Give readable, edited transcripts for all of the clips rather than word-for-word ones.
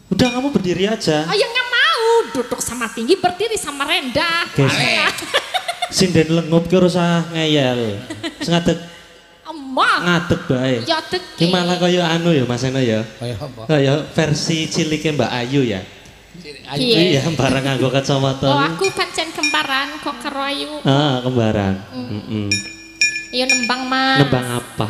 Udah kamu berdiri aja. Oh ya nggak mau, duduk sama tinggi, berdiri sama rendah. Sinden lengup ki ora usah ngeyel. Sing ngadeg. Emang. Ngadeg bae. Ya deg. Ki malah kaya anu ya Mas Seno ya. Kaya apa? Kaya versi cilike Mbak Ayu ya. Ayu. Iya, bareng nganggo kacamata. Oh, aku pancen kembaran kok karo Ayu. Ah, kembaran. Heeh. Iya nembang Mas. Nembang apa?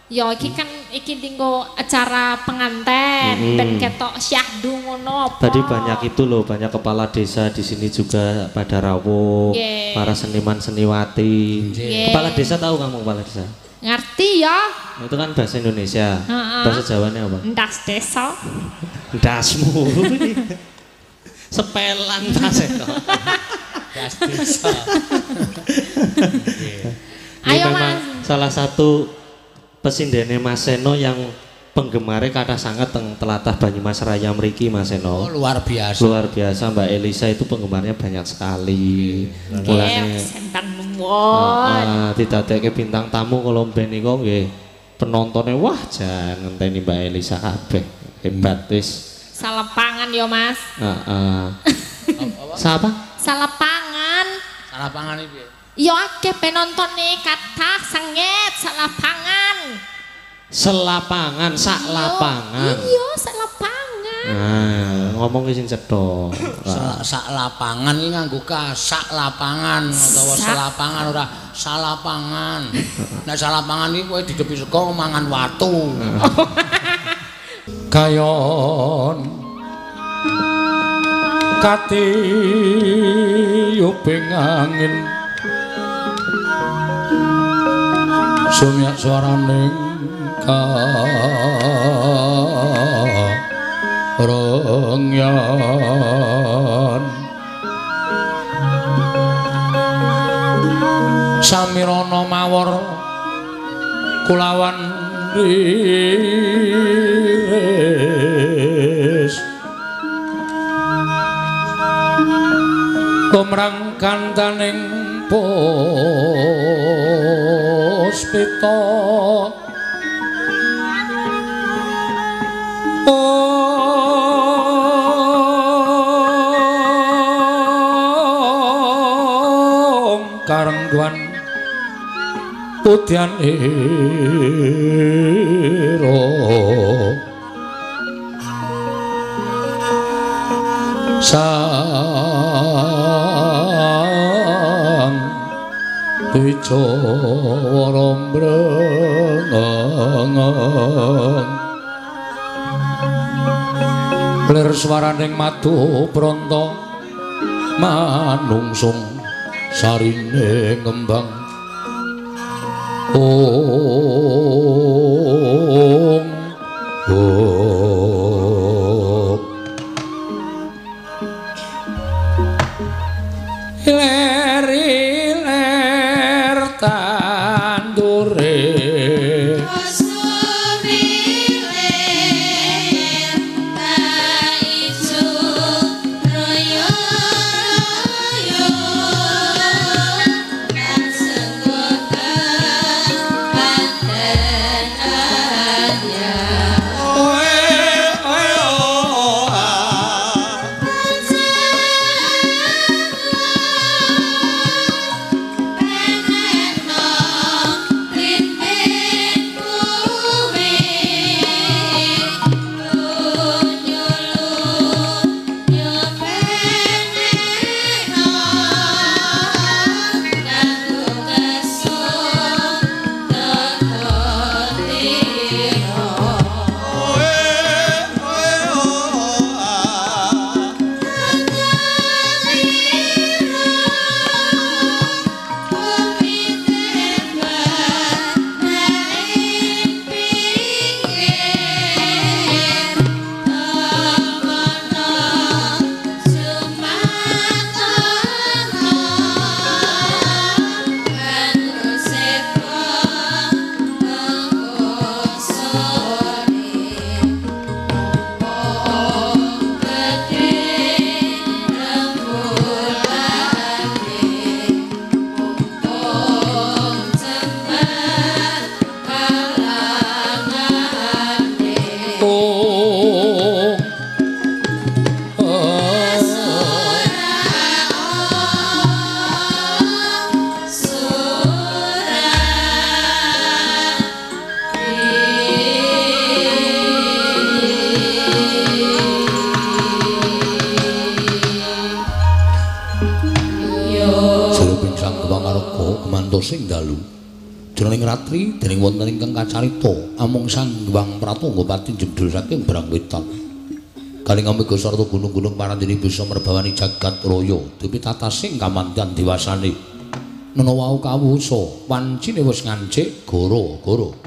Ya iki kan iki dinggo acara penganten ben ketok syahdu ngono apa. Tadi banyak itu loh, banyak kepala desa di sini juga pada rawuh, para seniman seniwati. Kepala desa tahu kamu kepala desa? Ngerti ya. Itu kan bahasa Indonesia. Bahasa Jawanya apa? Ndas desa. Ndasmu. Sepelan Mas Eko. Ndas desa. Ayo Mas. Salah satu pesindene Mas Seno yang penggemarnya kathah sangat teng telatah Banyumas Raya mriki Mas Seno. Oh, luar biasa. Luar biasa Mbak Elisa itu penggemarnya banyak sekali. Mulane nuwun. Didadekke bintang tamu kalau ben niku nggih penontonnya wah jan ngenteni Mbak Elisa kabeh. Hebat wis. Salapangan yo Mas. Heeh. Sapa? Salapangan. Salapangan iki piye? Ya akeh penontone kathah sengit salapangan. Selapangan, sak lapangan. Iya, sak lapangan. Nah, ngomong sing cetha. Sak lapangan iki nganggo ka sak lapangan utawa selapangan ora salapangan. Nek salapangan iki kowe didepi sego mangan watu. Kayon katiyuping angin sumyak swaraning karengyan samirana mawar kulawan ris tumrang kantaning puspita om karengguan putyan ira sang Dwijawara mbrengeng lir swaraning madu pranta manungsung sarine ngembang ong ong ler ler tandure sing dalu. Jroning ratri dening wonten ingkang kacarita amung Sang Hyang Pratangga pati jebul saking Brang Wetan. Kaling amega sarta gunung-gunung parandene bisa merbawani jagat raya dipitatasing kamandan dewasane. Nena wau kawusa wancine wis ngancik goro-goro.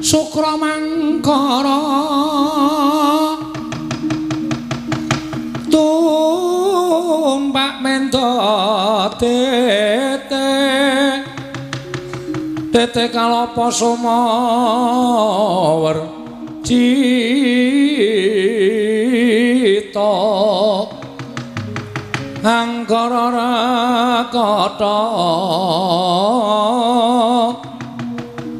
Sukra mangkara tumpak mendo tete tete kalapa sumawer cita angkara rakata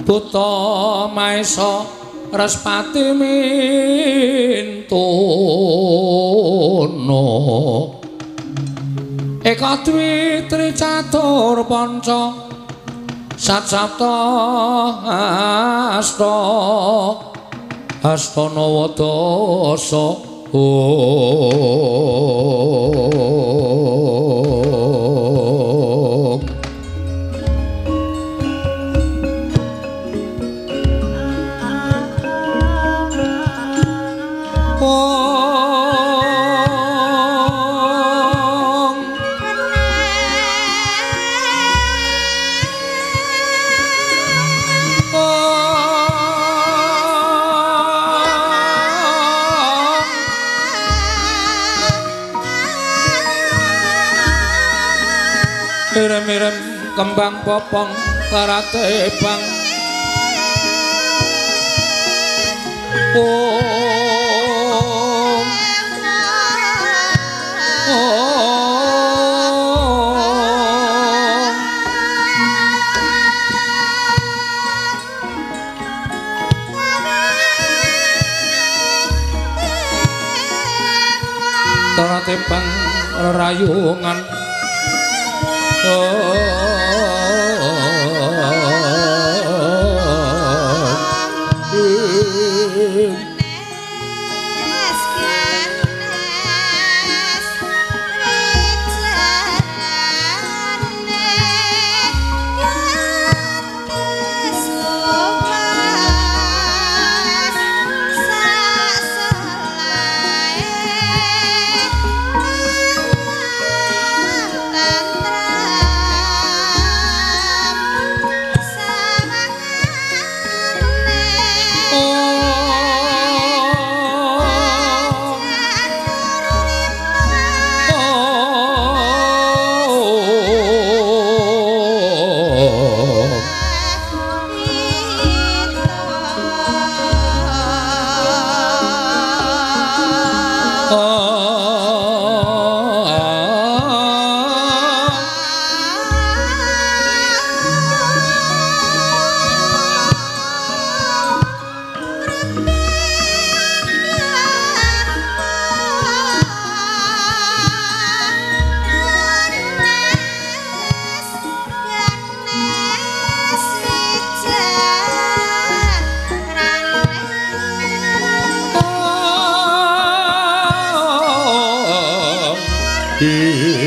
buta maesa respati mintono eka dwi tri catur panca sat sapta asta asta nawa dasa om. Irem-irem kembang popong karate bang om om karate bang rayungan. Oh, Yeah.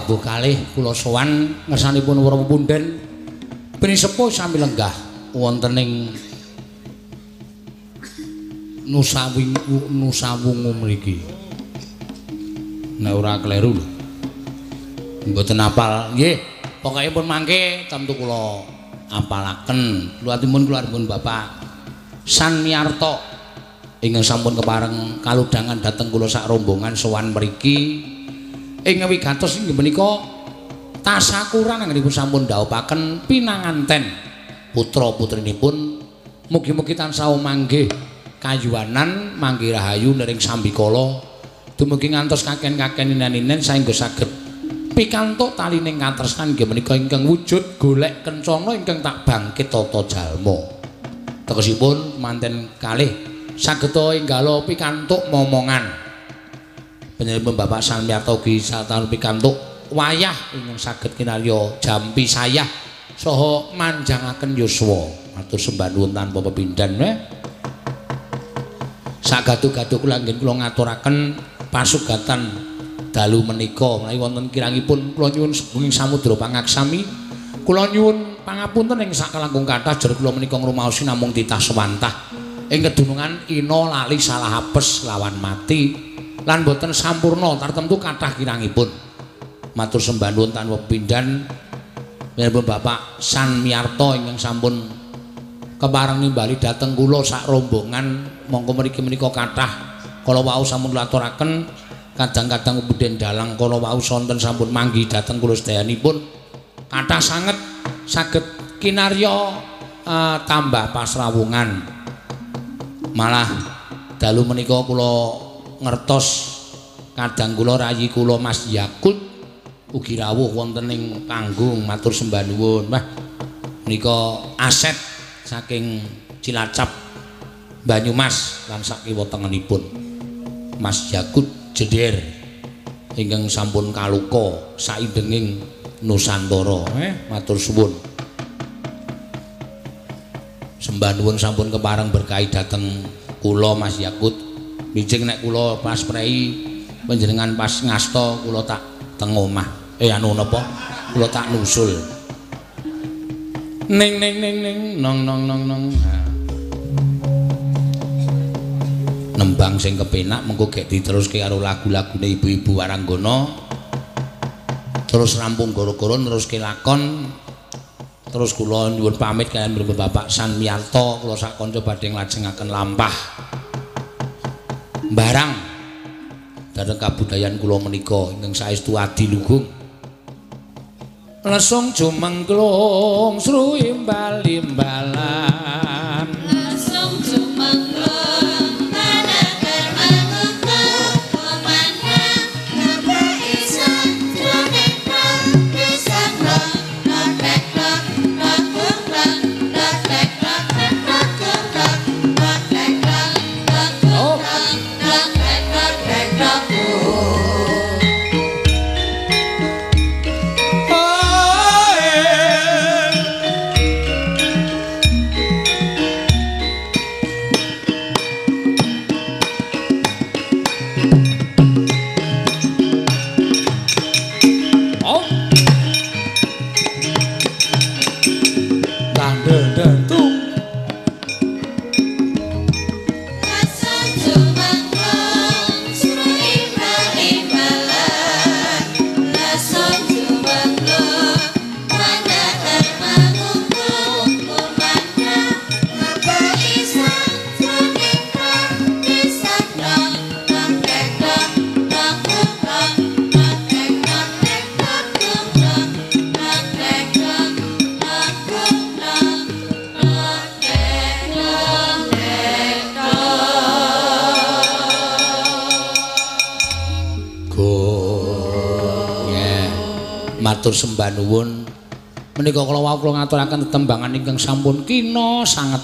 Tabuh kalih kula sowan ngersanipun para pepunden pinisepuh sami lenggah wonten ing Nusawungu mriki. Nek ora kleru lho. Mboten apal. Nggih, pokoke pun mangke tentu kula apalaken. Kula timun Bapak Sanmiarto ingkang sampun kepareng kalodhangan dhateng kula sak rombongan sowan mriki. Ing wigatos inggih menika tasakuran anggenipun sampun dhawuhaken pinanganten putra-putrinipun mugi-mugi tansah manggih kayuwanan manggih rahayu nering sambikala dumugi ngantos kaken-kaken ninen-ninen saengga saged pikantuk talining katresnan inggih menika ingkang wujud golek kencana ingkang tak bangkit tata jalma. Tegesipun manten kalih sageta enggala pikantuk momongan. Panjenenganipun Bapak Sanmiarto ugi sataun pikantuk wayah ingkang saged kinarya jampi sayah saha manjangaken yuswa. Matur sembah nuwun tanpa pepindhan. Sagadu-gadu kula anggen kula ngaturaken pasugatan dalu menika menawi wonten kirangipun kula nyuwun sugeng samudra pangaksami. Kula nyuwun pangapunten ing sakalangkung kathah jer kula menika ngrumaosi namung titah sewantah ing kedunungan ina lali salah apes lawan mati lan boten sampurna tartemtu kathah kirangipun. Matur sembah nuwun tanpa pepindhan panjenengan Bapak Sanmiarto ingkang sampun kepareng nimbali dhateng kula sak rombongan mongko mriki menika kathah kala wau sampun kula aturaken kadang-kadang punden dalang kala wau sonten sampun manggi dhateng kula sedayanipun kathah sanget saged kinarya tambah pasrawungan. Malah dalu menika kula ngertos kadang kula rayi kula Mas Yakut ugi rawuh wonten ing panggung matur sembah nuwun. Wah menika aset saking Cilacap Banyumas lan sakiwa tengenipun Mas Yakut Jeder ingkang sampun kaluka saindenging Nusantara. Matur suwun. Sembah nuwun sampun kepareng berkahi dhateng kula Mas Yakut. Bijing nek kula pas prei panjenengan pas ngasta kula tak teng omah. Anu napa? Kula tak nusul. Ning ning ning ning nong nong nong nong. Nembang sing kepenak mengko gek diteruske karo lagu-lagune ibu-ibu waranggana. Terus rampung gara-gara neruske lakon. Terus kula nyuwun pamit kaliyan Bapak Sanmiarto kula sak kanca badhe nglajengaken lampah barang dhateng kabudayan kula menika ingkang saestu adiluhung. Lesung jumengklung sruimbal-imbalan. Lesung jumengklung manakar manungkung kumandhang kabeh isun jroning pisan lok lek lok lok lok lok lek lok lok lok lok lek lok lok lok lek lok lek lok. Matur sembah nuwun menika kala wau kula ngaturaken tetembangan ingkang sampun kina sanget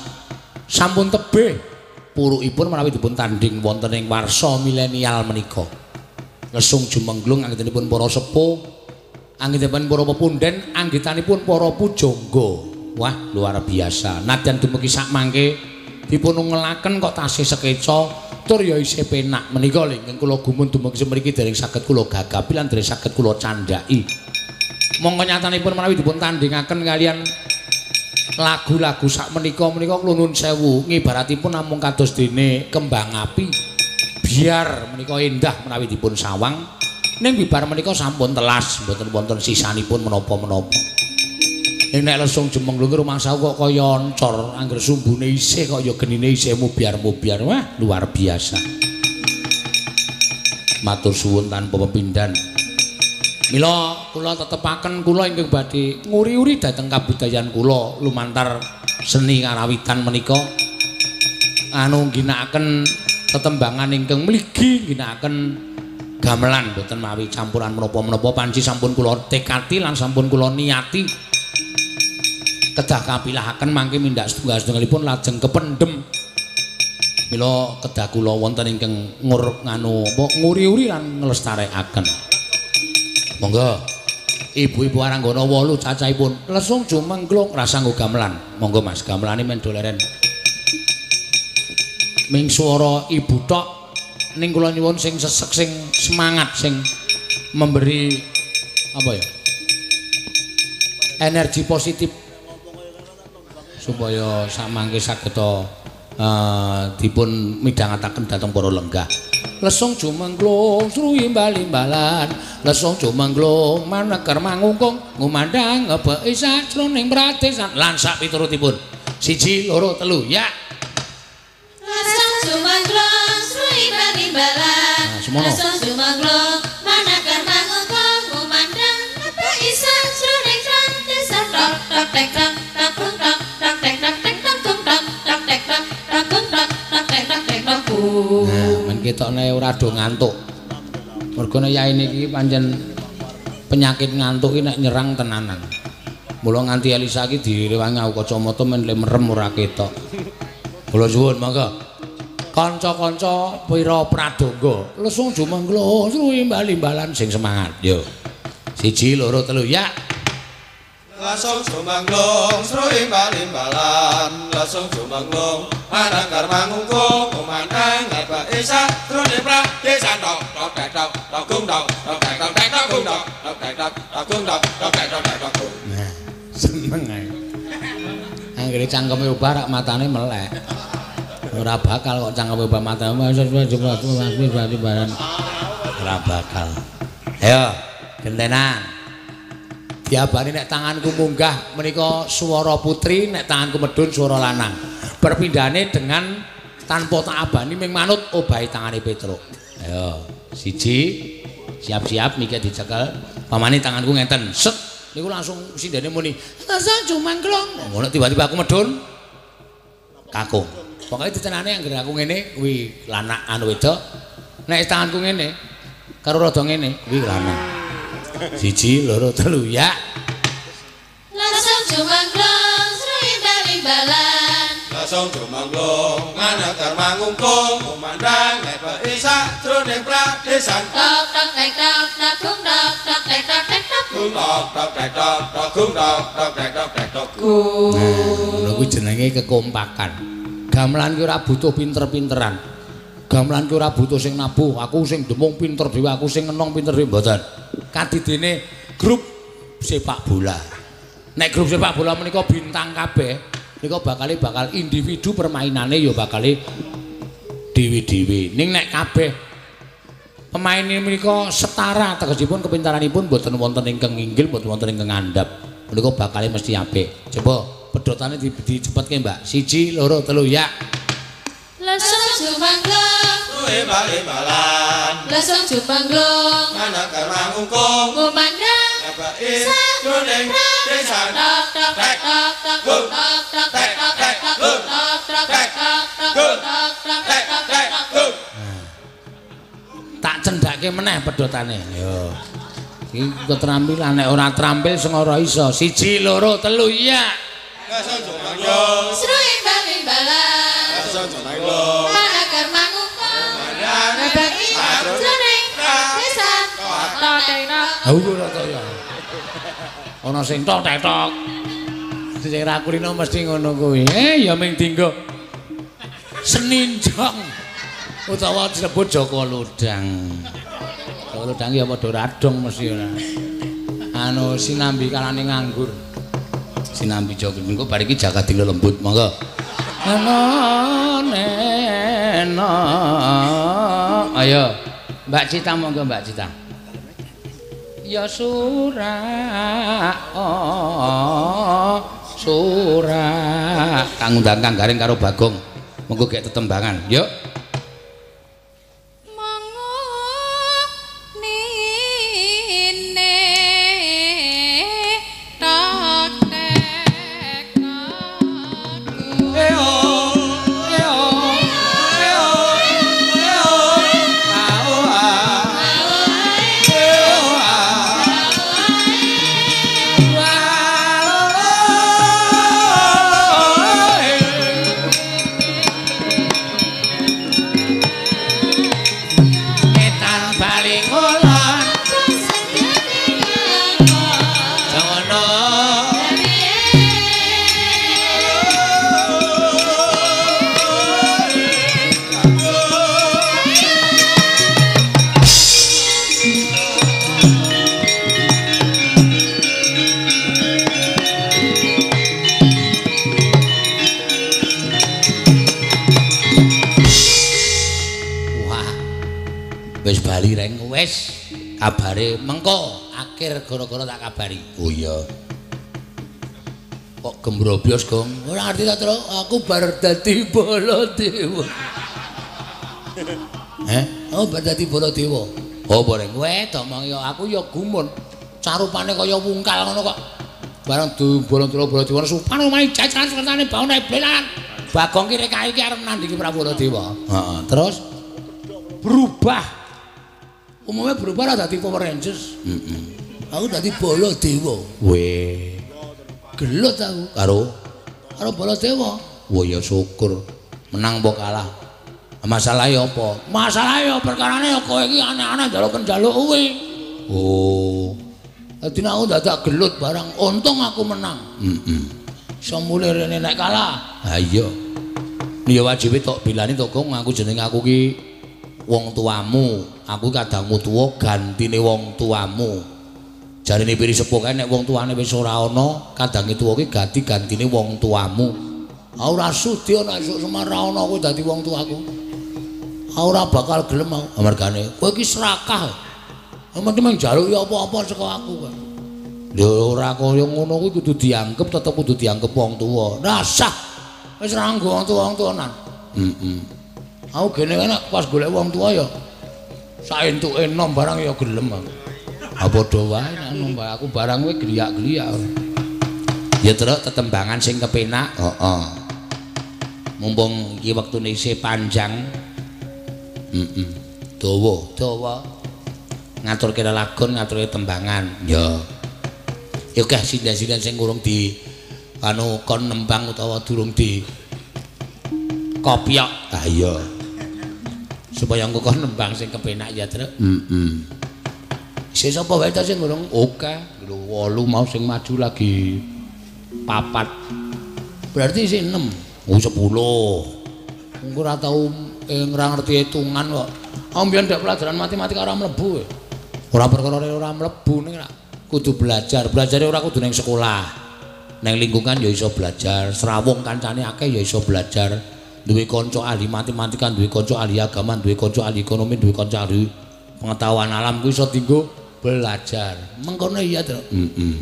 sampun tebih purukipun menawi dipun tandhing wonten ing warsa milenial menika. Lesung jumengglung anggenipun para sepuh, anggenipun para pepunden, anggitanipun para pujangga. Wah, luar biasa. Nadyan dumugi sak mangke dipun ungelaken kok tasih sekeca Tur ya isih penak menika lho ingkang kula gumun dumugi mriki dereng saged kula gagapi lan dereng saged kula candhaki. Mongko nyatanipun menawi dipun tandhingaken kaliyan lagu-lagu sakmenika menika kula nuwun sewu ngibaratipun namung kados dene kembang api. Biar menika endah menawi dipun sawang ning bibar menika sampun telas mboten wonten sisanipun menapa-menapa. Ning nek lesung jemengglung rumangsaku kok kaya oncor, angger sumbune isih kok ya genine isih mubyar-mubyar. Wah, luar biasa. Matur suwun tanpa pepindhan. Mila kula tetepaken kula ingkang badhe nguri-uri dhateng kabudayan kula lumantar seni karawitan menika anu ngginakaken tetembangan ingkang mligi ngginakaken gamelan mboten mawi campuran menapa-menapa panci sampun kula tekati lan sampun kula niati. Kedah kapilahaken mangke mindhak setunggal-setunggalipun lajeng kependhem. Mila kedah kula wonten ingkang ngur nganu apa nguri-uri lan nglestarekaken. Monggo ibu-ibu Aranggana 8 cacahipun lesung jumengglung rasa nggo gamelan. Monggo Mas, gamelane men doleren. Ming swara ibu tok ning kula nyuwun sing sesek sing semangat sing memberi apa ya? Energi positif supaya samangke saged dipun midhangetaken dhateng para lenggah. Lesung jumengglung sruwi bali-balan, lesung jumengglung maneker mangungkung ngumandhang ngebeki sajroning pradesan lan sak piturutipun. 1 2 3 ya. Lesung jumengglung sruwi bali-balan, lesung jumengglung maneker mangungkung ngumandhang ngebeki sajroning pradesan tok tok tek tok tok tok tok tek tok tek tok tok tok tek tok tok tok tok tek tok tek tok. Nah, men ketokne ora do ngantuk. Mergo nek yae niki pancen penyakit ngantuk iki nek nyerang tenanan. Mula nganti Elisa iki direwangi aku kacamata men le merem ora ketok. Kula suwun monggo. Kanca-kanca pira pradonga, lesung jumengglung sruwi bali-balan sing semangat. Yo. 1 2 3 ya. Lesung jumengglung sruwi bali-balan, lesung jumengglung mananggar mangungkung kumandhang ngebeki sajroning pradesan tok tok tek tok tok gung tok tok tek tok tek tok gung tok tok tek tok tok gung tok tok tek tok tek tok gung. Nah, seneng ae. Anggere cangkeme obah rak matane melek. Ora bakal kok cangkeme obah matane ora bakal. Ayo, gentenan. Diabani nek tanganku munggah menika swara putri, nek tanganku medhun swara lanang. Perpindahane dengan tanpa tak abani ming manut obahe tangane Petruk. Ayo, 1 siap-siap mike dicekel. Pamane tanganku ngenten, set niku langsung sindene muni, "Lesung jumengglung." Ngono tiba-tiba aku medhun kakung. Pokoke ditenane anggere aku ngene kuwi lanang anu wedok. Nek tanganku ngene karo rada ngene kuwi lanang. 1 2 3 ya. Lesung jumengglung sruwi bali-balan, lesung jumengglung maneker mangungkung kumandhang ngebeki sajroning pradesan tok tok tek tok tok gung tok tok tek tok tek tok gung tok tok tek tok tok gung tok tok tek tok tek tok gung. Nah, ngono kuwi jenenge kekompakan. Gamelan ki ora butuh pinter-pinteran. Gamelan ki ora butuh sing nabuh, aku sing demung pinter dhewe, aku sing ngenong pinter dhewe, mboten. Kadidene grup sepak bola. Nek grup sepak bola menika bintang kabeh, nika bakale bakal individu permainane ya bakale dhewe-dhewe. Ning nek kabeh pemain menika setara tegesipun kepintaranipun mboten wonten ingkang inggil, mboten wonten ingkang ngandhap. Menika bakale mesti apik. Coba pedhotane dicepetke, Mbak. 1 2 3 ya. Lesung jumengglung sruwi bali-balan, lesung jumengglung maneker mangungkung ngumandhang ngebeki sajroning pradesan tok tok tek tok tok gung tok tok tek tok tek tok gung tok tok tek tok tok gung tok tok tek tok tek tok gung. Tak cendhake meneh pedhotane. Yo. Iki keterampilan nek ora terampil sing ora iso. 1 2 3 ya. Lesung jumengglung sruwi bali-balan, lesung jumengglung maneker mangungkung ngebeki sajroning pradesan tok tek tok. Ha ora to ya. Ana sing tok tek tok. Sing ra kulino mesti ngono kuwi. Ya ming dinggo seninjong. Utawa disebut Joko Lodang. Joko Lodang ya padha radong mesti ora. Anu sinambi kalane nganggur. Sinambi Joko engko bar iki jagading lelembut monggo. Nena. Ayo Mbak Cita monggo Mbak Cita. Ya surak oh, surak kang undang Kang Gareng karo Bagong. Monggo gek tetembangan. Yuk. Kabare mengko akhir gara-gara tak kabari. Oh iya. Kok gembrobyos, Gong? Ora ngerti ta, Tru? Aku bar dadi Baladewa. Heh? Oh, bar dadi Baladewa. Oh, bareng kowe domong ya aku ya gumun. Carupane kaya wungkal ngono kok. Bareng dibolong-bolong Baladewa supan omahe jajaran sertane baon eblelan. Bagong ki rek iki arep nandingi Prabu Baladewa. Heeh, terus berubah. Umumnya berubah lah dadi Power Rangers. Aku dadi Baladewa. Weh. Gelut aku karo Baladewa. Wah ya syukur. Menang apa kalah? Masalahe apa? Masalahe ya perkarane ya kowe iki aneh-aneh njaluk njaluk kuwi. Oh. Dadi aku dadak gelut barang untung aku menang. Heeh. Iso mulih rene nek kalah. Ha iya. Ya wajibe tok bilani tok Gong aku jenenge aku ki wong tuamu, aku kadangmu tuwa gantine wong tuamu. Jarene piri sepuh kae nek wong tuane wis ora ana, kadange tuwa ki ganti gantine wong tuamu. Aku ora sudi ana esuk Semar ora ana kowe dadi wong tuaku. Aku ora bakal gelem aku. Amargane kowe iki serakah. Mesti mung njaluk ya apa-apa saka aku kowe. Lho ora kaya ngono kuwi kudu dianggep tetep kudu dianggep wong tuwa. Rasah. Wis ora nggo wong tuwa-tuwanan. Heeh. Aku gene nek pas golek wong tuwa ya saentuke enom barang ya gelem aku. Ha padha wae nek enom aku barang kowe gliyak-gliyak. Ya terus tetembangan sing kepenak, heeh. Mumpung iki wektune isih panjang. Heeh. Dawa, dawa. Ngaturke lelagon, ngaturke tembangan. Ya. Ya akeh sinden-sinden sing urung di anu kon nembang utawa durung di kopyok. Ha iya. Supaya engko kon nembang sing kepenak ya, Truk. Heeh. Isih sapa wae ta sing urung? Oke, lho 8 mau sing maju lagi 4. Berarti isih 6. Oh 10. Engko ora tau ora ngerti hitungan kok. Aku mbiyen ndek pelajaran matematika ora mlebu. Ora perkara ora mlebu ning kudu belajar. Belajare ora kudu ning sekolah. Ning lingkungan ya iso belajar, srawung kancane akeh ya iso belajar. Duwe kanca ahli matematika, duwe kanca ahli agama, duwe kanca ahli ekonomi, duwe kanca ahli pengetahuan alam kuwi iso dienggo belajar. Mengkono iya, Truk. Heeh.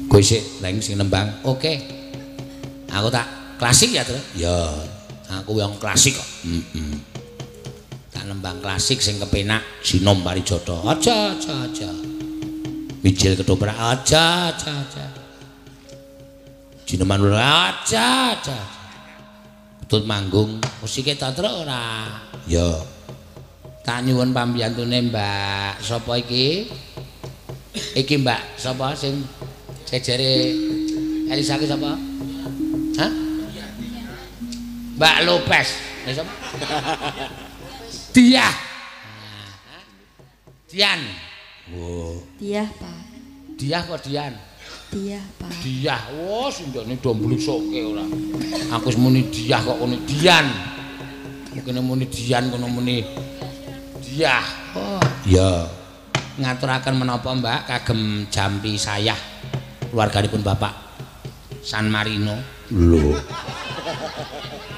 Kowe sik leng sing nembang. Oke. Aku tak klasik ya, Truk. Ya, aku yang klasik kok. Heeh. Tak nembang klasik sing kepenak, Sinom Parijata. Aja, aja, aja. Mijil ketoprak aja, aja, aja. Jineman aja, aja. Ketut manggung musike ta, Truk ora? Ya. Tak nyuwun pambiyantune Mbak sapa iki? Iki Mbak sapa sing jejere Elisa ki sapa? Hah? Mbak Lopez. Lah sapa? Diah. Dian. Oh. Diah, Pak. Diah kok Dian? Diah, Pak. Diah. Wah, sindene do mblusuke ora. Aku wis muni Diah kok kono Dian. Mungkin muni Dian kono muni Diah. Oh, iya. Ngaturaken menapa, Mbak, kagem jampi sayah keluarganipun Bapak San Marino. Lho.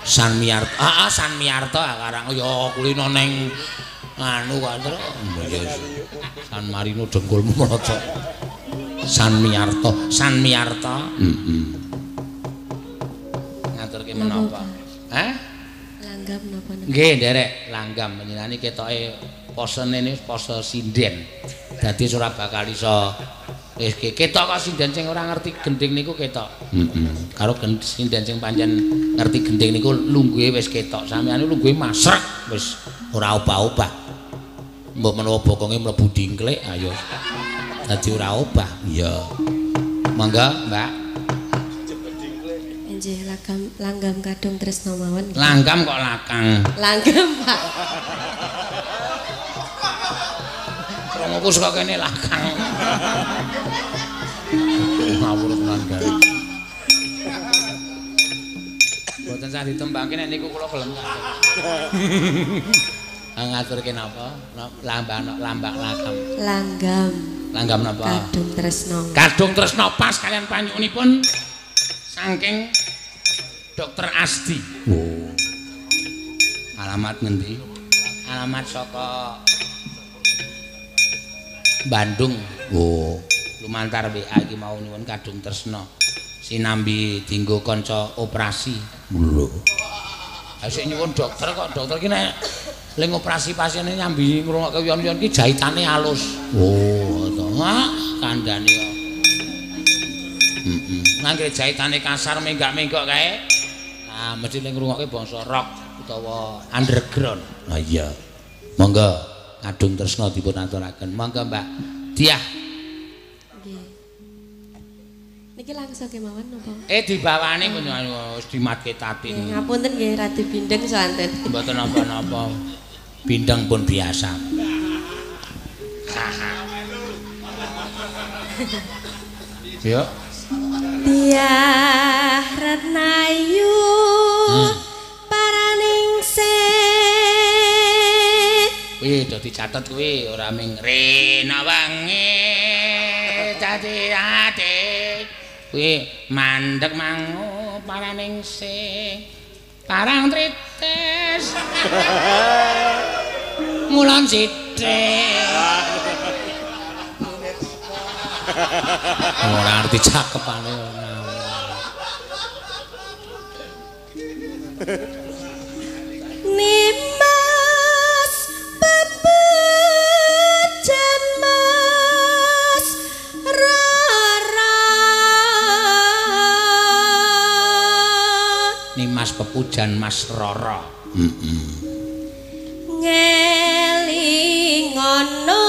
San Miarto. Heeh, San Miarto karang ya kulino ning anu kok terus. San Marino dengkulmu mlocot. San Miarto, San Miarto. Heeh. Ngaturke menapa? Hah? Langgam napa? Nggih, nderek langgam panjenengane ketoke posene niku pose sinden. Dadi ora bakal iso wis ketok kok sinden sing ora ngerti gending niku ketok. Heeh. Karo sinden sing pancen ngerti gending niku lungguhe wis ketok. Sampeyan lungguhe masrek wis ora obah-obah. Mbok menawa bokonge mlebu dingklik ayo. Dadi ora obah. Iya. Mangga, Mbak. Nggih, langgam kadung tresna mawon. Langgam kok lakang. Langgam, Pak. Krunguku saka kene lakang. Ngawur tenan gawe. Mboten sah ditembangke nek niku kula gelem. Ngaturke napa? Lambang lambak lakam. Langgam. Langgam napa? Kadung tresna. Kadung tresna pas kalian panyuwunipun saking Dokter Asdi. Oh. Alamat ngendi? Alamat saka Bandung. Oh. Lumantar WA iki mau nyuwun kadung tresna. Sinambi dinggo kanca operasi. Lho. Ha sik nyuwun dokter kok dokter iki nek ling operasi pasiene nyambi ngrungokke wiyon-wiyon iki jahitane alus. Oh, to. Mak kandhane kok. Heeh. Nangge jahitane kasar menggak-menggok kae. Nah, mesti ling ngrungokke bangsa rock utawa underground. Ha iya. Monggo kadung tresna dipun aturaken. Monggo Mbak Diah. Nggih. Niki langsung kemawon napa? Dibawani pun wis dimatke tatin. Ngapunten nggih radi bindeng soanten. Mboten napa-napa. Bindeng pun biasa. Yo. Diah Retnayu paraningsih. Kuwi do dicatet kuwi ora ming rena wangi dadi ati. Kuwi mandeg mangu paraningsih. Parang tritis. Ngulon sithik. Ora ngerti cakepane ora. Nimas pepejan Mas Rara. Nimas pepujan Mas Rara. Heeh. Ngelingono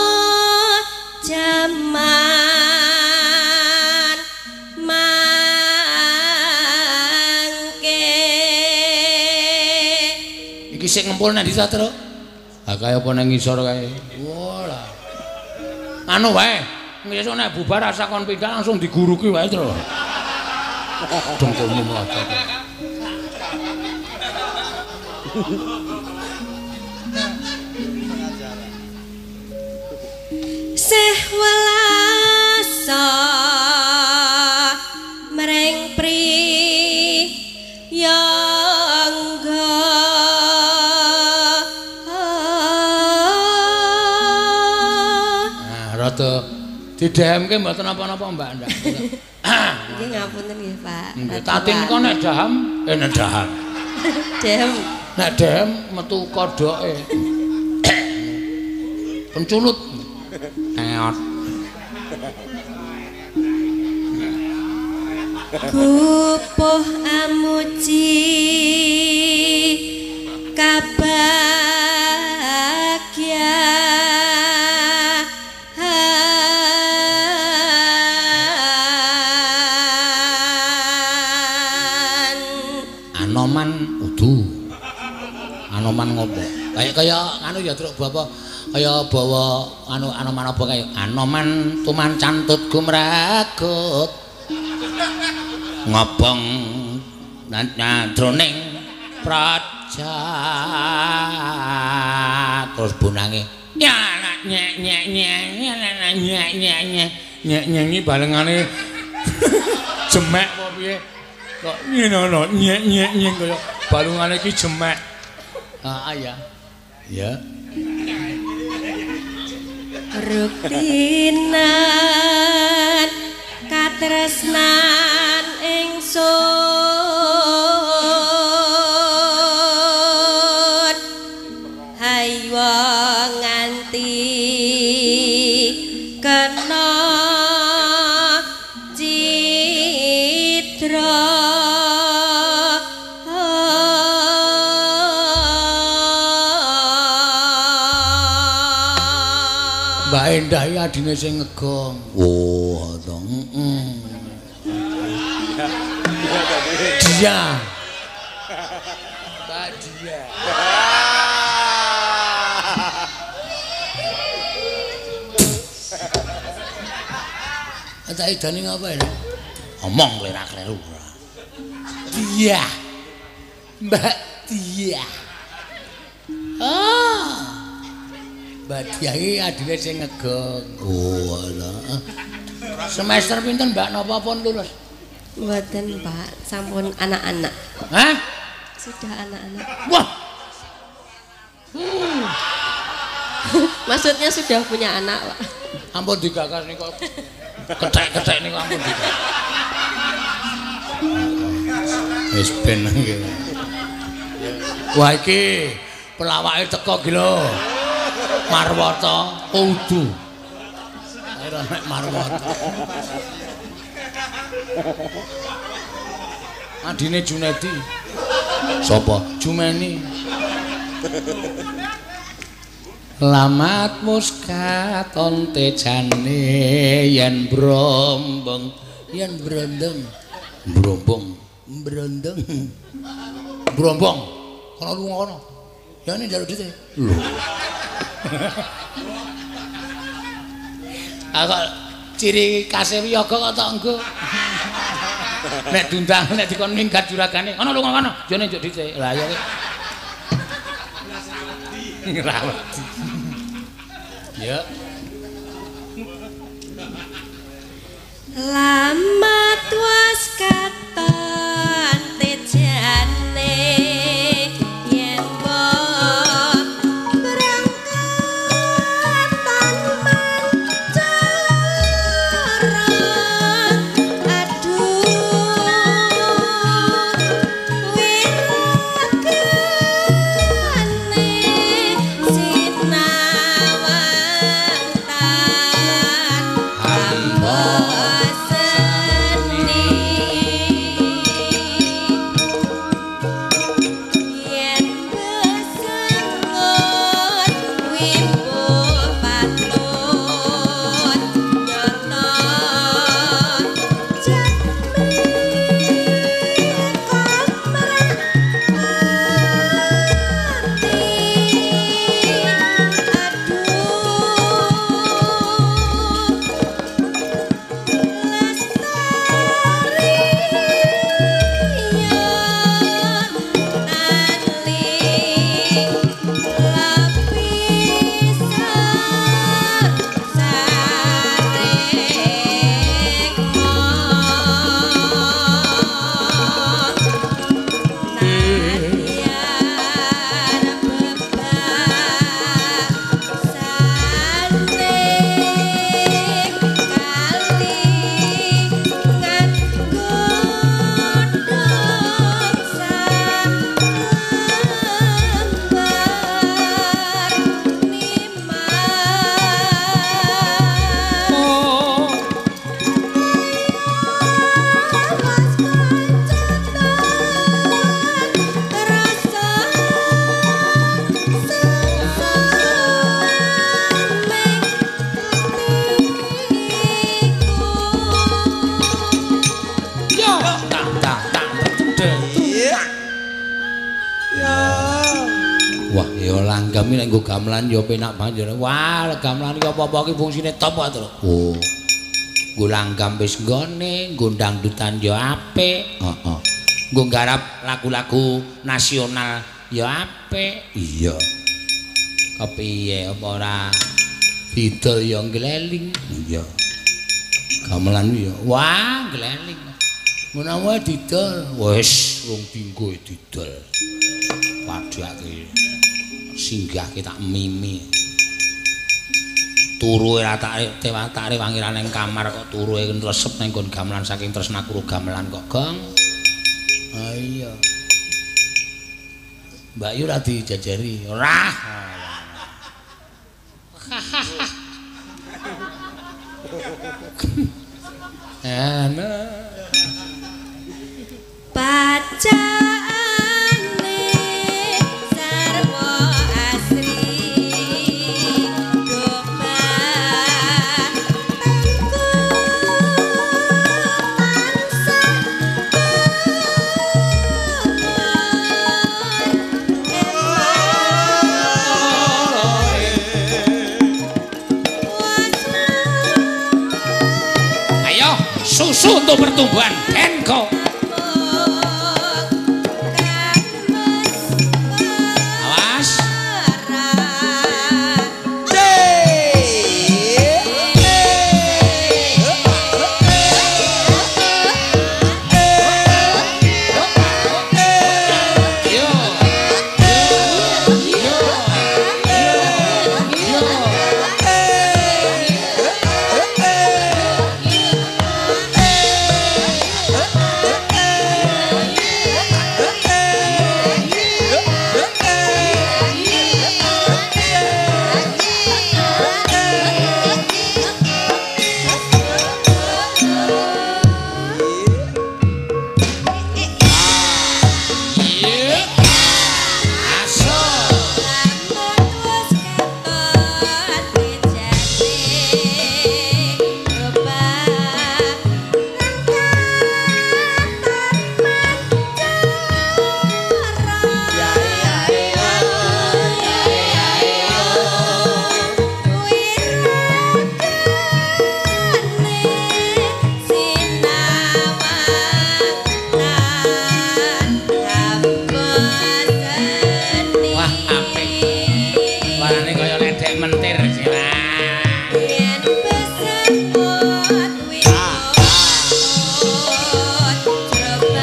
jaman mangke. Iki sik ngempul nang ndi ta, Truk? Ha kaya apa nang ngisor kae. Walah. Anu wae, ngesuk nek bubar rasa kon pindah langsung diguruki wae, Truk. Dengkulmu mlocot. Sih welasa mring priyangga. Nah, rada didhemke mboten napa-napa, Mbak ndak. Nggih ngapunten nggih, Pak. Nggih, tatin kok nek daham, nek daham. Dehem. Nek dehem metu kodhoke. Penculut. Teot. Gupuh amuji kabagyan. Anoman udu. Anoman ngopo? Kayak kaya anu ya Truk Bapak. Kaya bawa anu anoman apa kae? Anoman tuman cantut gumragut. Ngobong jroning praja terus bonange nya nya nya nya nya nya nya nya nya nya iki balengane jemek apa piye kok ngene ana nyek nyek nyek kaya balungane iki jemek. Heeh ya. Ya. Ruktinan katresnan ingsun haywa nganti kena citra. Mbak Endah iki adine sing ngegong. Oh, to. Heeh. Dia. Mbak Dia. Tak idane ngapa ya? Omong klerak-kleru ora. Dia. Mbak Dia. Ah. Mbak Dia iki adine sing ngegong. Oh, alah. Semester pinten Mbak napa pun lulus? Mboten, Pak. Sampun anak-anak. Hah? Sudah anak-anak. Wah. Maksudnya sudah punya anak, Pak. Ampun digagas niku. Kethek-kethek niku ampun digagas. Wis ben iki. Wah iki pelawake teko iki lho. Marwata kudu. Ora nek Marwata. Adine Junedi. Sapa? Jumeni. Lamat muskaton tejane yen brombong, yen brondong. Brombong, brondong. Brombong. Kono lunga kono. Ya ini njaluk duite. Lho. Aku ciri khase wiyaga kok tok engko. Nek diundang nek dikon minggat juragane, kono lunga kono, yo njuk duite. Lah ya kowe. Ngrawati. Ya. Lamat was katon tejane yen Nek nggo gamelan ya penak banget. Wah, gamelan iki apa-apa iki fungsine top kok, Tru. Oh. Nggo langgam wis nggone, nggo dangdutan ya apik. Heeh. Nggo nggarap lagu-lagu nasional ya apik. Iya. Kepiye apa ora didol ya ngleling. Iya. Gamelan ya. Wah, ngleling. Menawa didol, wis rung dinggo didol. Padhake singgahke tak mimi. Turu ora tak tewatare wangiran ning kamar kok turu resep ning nggon gamelan saking tresna karo gamelan kok, Gong. Ha iya. Mbak Yu ora dijajari. Ora. Ana Bacaane sarwa asri domba tengku tansah Ayo susu untuk pertumbuhan Denko. Awas. Yo. Yo. Yo. Yo. Aso. Wah, apik. Warnane kaya ledek mentir sih. Yen besemut winut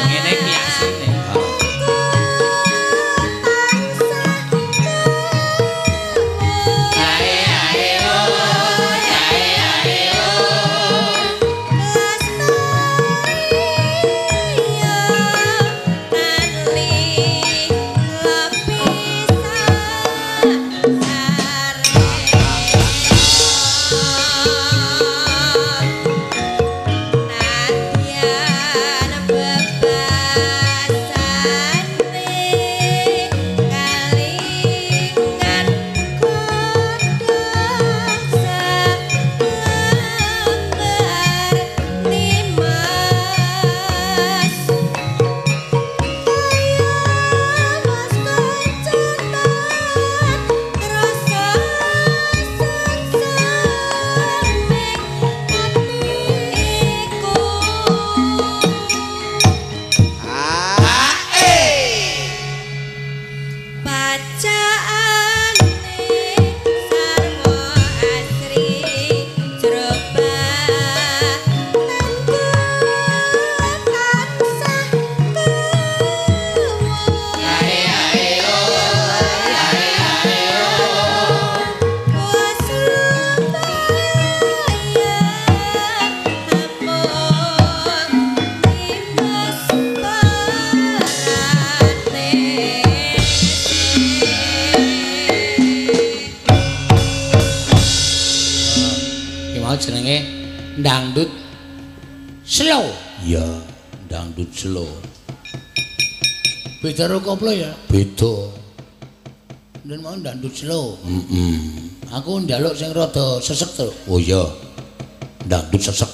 Ngene iki asine. Ae ae oh, ae ae oh. Iki mau jenenge dangdut slow. Iya, dangdut slow. Beda karo koplo ya? Beda. Nden mau dangdut slow. Heeh. Aku njaluk sing rada sesek to. Oh iya. Dangdut sesek.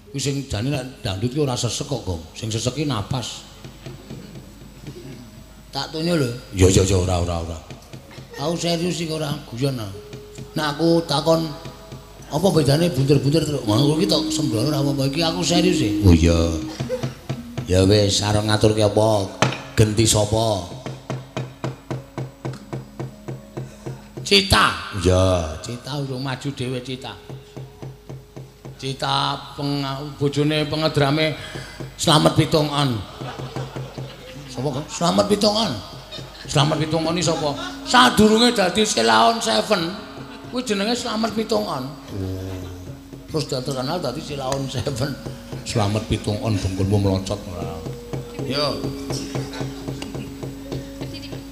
Kuwi sing jane nek dangdut ki ora sesek kok, Gong. Sing sesek ki napas. Tak tunjuk lho. Ya ya ya ora ora ora. Aku serius iki ora guyon. Nek aku takon Apa bedane buntir-buntir terus? Ngono iki tok sembrono ora apa-apa iki aku serius e. Oh iya. Ya wis arep ngaturke apa? Genti sapa? Cita. Iya, Cita urung maju dhewe Cita. Cita bojone pengedrame Slamet Pitungan. Sapa kok? Slamet Pitungan. Slamet Pitungan iki sapa? Sadurunge dadi Selaon 7. Kuwi jenenge Slamet Pitungan. Oh. Terus dia terkenal dadi Selaon 7. Slamet Pitungan dengkulmu melocot ora. Yo.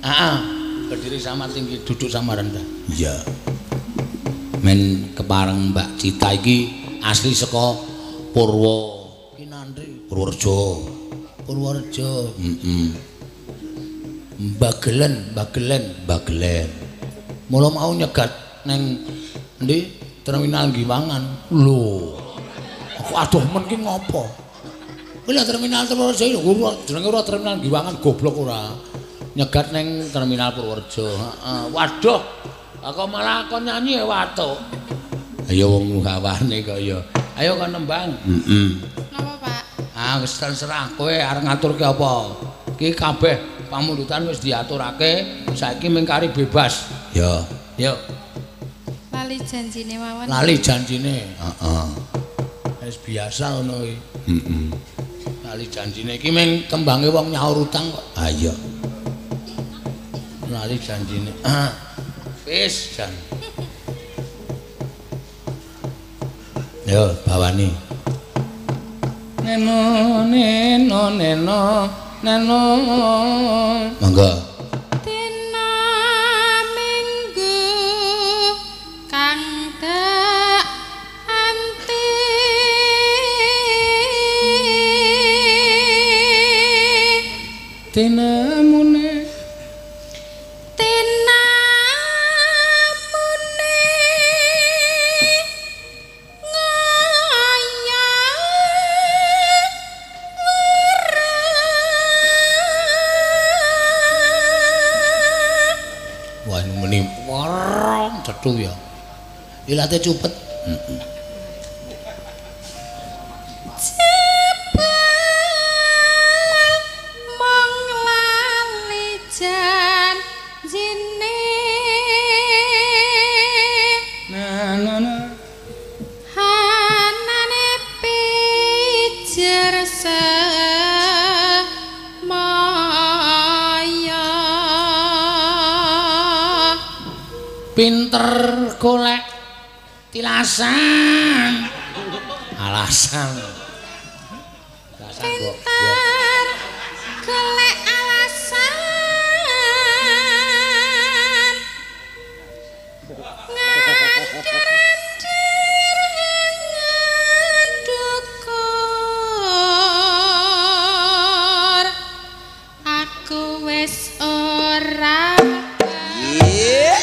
Heeh. Berdiri sama tinggi, duduk sama rendah. Iya. Men kepareng Mbak Cita iki asli saka Purwo Kinandri, Purworejo. Purworejo. Heeh. Bagelen, Bagelen, Bagelen. Mula mau nyegat neng endi terminal Giwangan. Lho. Aku aduh men ki ngopo? Kuwi lho terminal Purworejo jenenge ora terminal Giwangan goblok ora. Nyegat neng terminal Purworejo. Heeh. Waduh. Aku malah kon nyanyi watuk. Ayo wong gawane kok ya. Ayo kon nembang. Heeh. Napa, Pak? Ah wis terserah kowe arep ngaturke apa. Iki kabeh pamundutan wis diaturake, saiki mung kari bebas. Ya. Yo. Lali janjine mawon. Lali janjine. Heeh. Wis biasa ngono iki. Heeh. Lali janjine iki mung tembange wong nyaur utang kok. Ha iya. Lali janjine. Wis jan. Yo bawani. Neno neno neno neno. Monggo. Dina Minggu kang dak anti. Tinamune tinamune ngaya wereng. Wah meni wereng cethu ya. Ilate cupet. Heeh. Jebul mung lali janjine. Na na na. Hanane pijer semaya. Pinter golek tilasan. Alasan. Alasan kok. Pinter golek alasan. Ngandir-andir ngedukur. Aku wis ora. Yeah.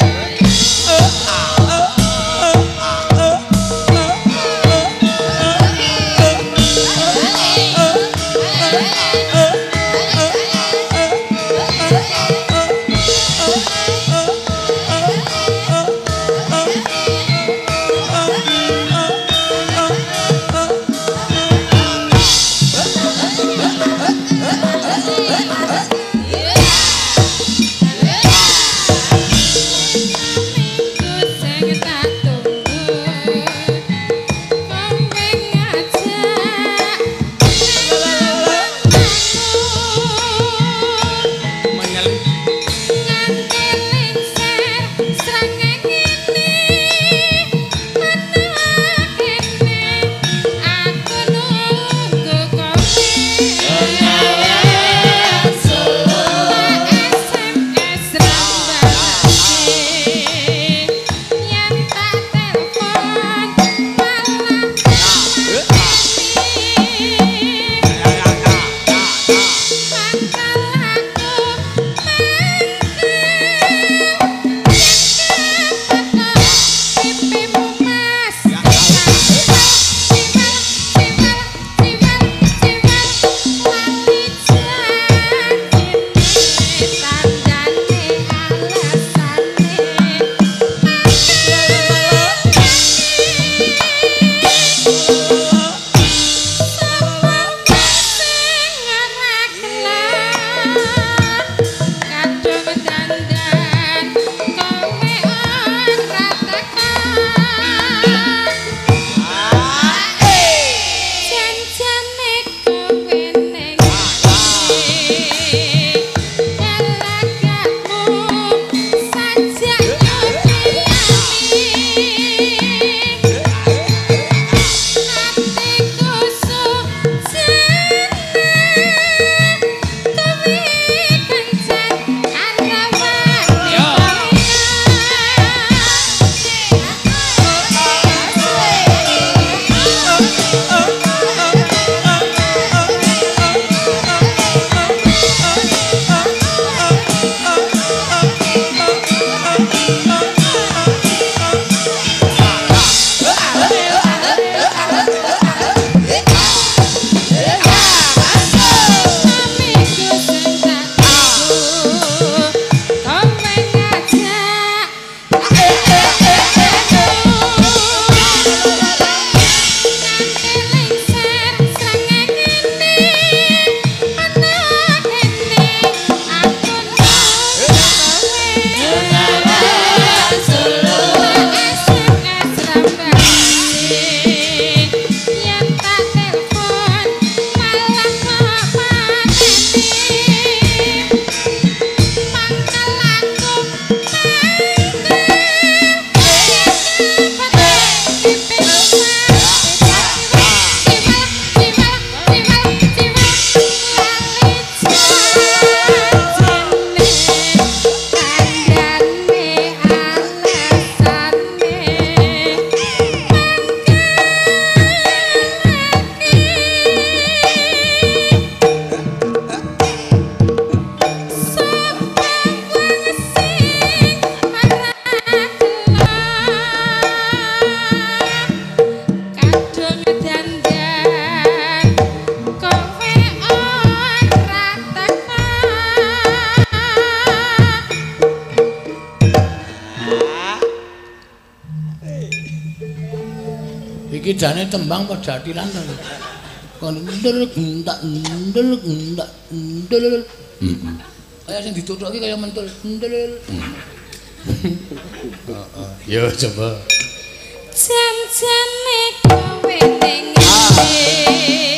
Iki jane tembang apa jathilan to? Kon ndel entak ndel entak ndel. Heeh. Kaya sing dituthuk iki kaya mentul ndel. Heeh. Yo coba. Jan-jane kowe ning endi?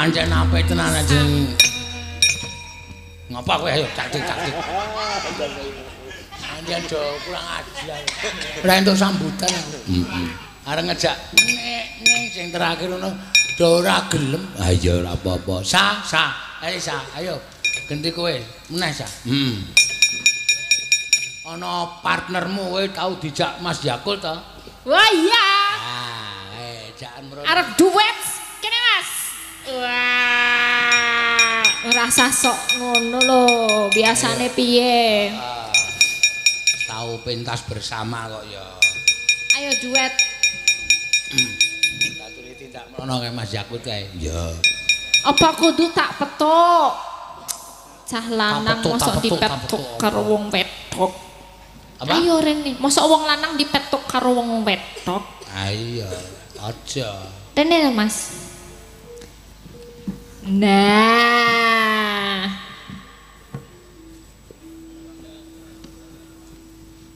Pancen apik tenan jeneng. Ngapa kowe ayo caktik-caktik. Pancen do kurang ajar. Ora entuk sambutan aku. Heeh. Arep ngejak nek sing terakhir ngono do ora gelem. Ha iya ora apa-apa. Sa, sa. Ayo sa, ayo. Genti kowe meneh sa. Heeh. Ana partnermu kowe tau dijak Mas Yakul to? Wah iya. Ah, jakan mrono. Arep duet kene Mas. Wah, ora usah sok ngono lho, biasane piye? Tahu pentas bersama kok ya. Ayo duet. Tak tuli tindak mrono kae Mas Yakut kae. Iya. Apa kudu tak petuk? Cah lanang mosok dipetuk karo wong wedok. Apa? Ayo rene, mosok wong lanang dipetuk karo wong wedok. Ayo, aja. Rene lho, Mas. Nah.